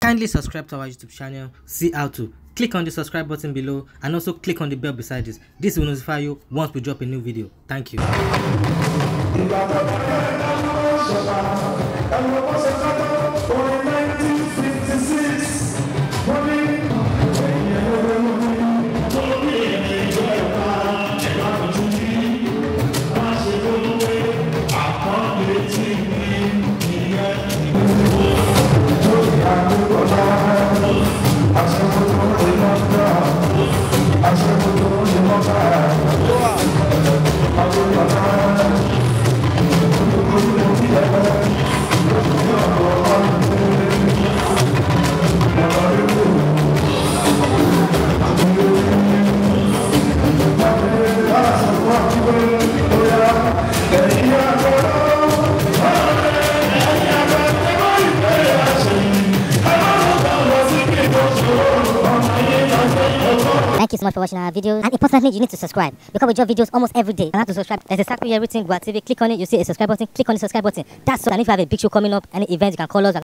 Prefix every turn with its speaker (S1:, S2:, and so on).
S1: Kindly subscribe to our YouTube channel, see how to. Click on the subscribe button below and also click on the bell beside this. This will notify you once we drop a new video. Thank you.
S2: Thank you so much for watching our videos, and importantly, you need to subscribe because we drop videos almost every day. And how to subscribe? There's a circle here written Gua TV. Click on it, you see a subscribe button. Click on the subscribe button. That's all. And if you have a big show coming up, any event, you can call us.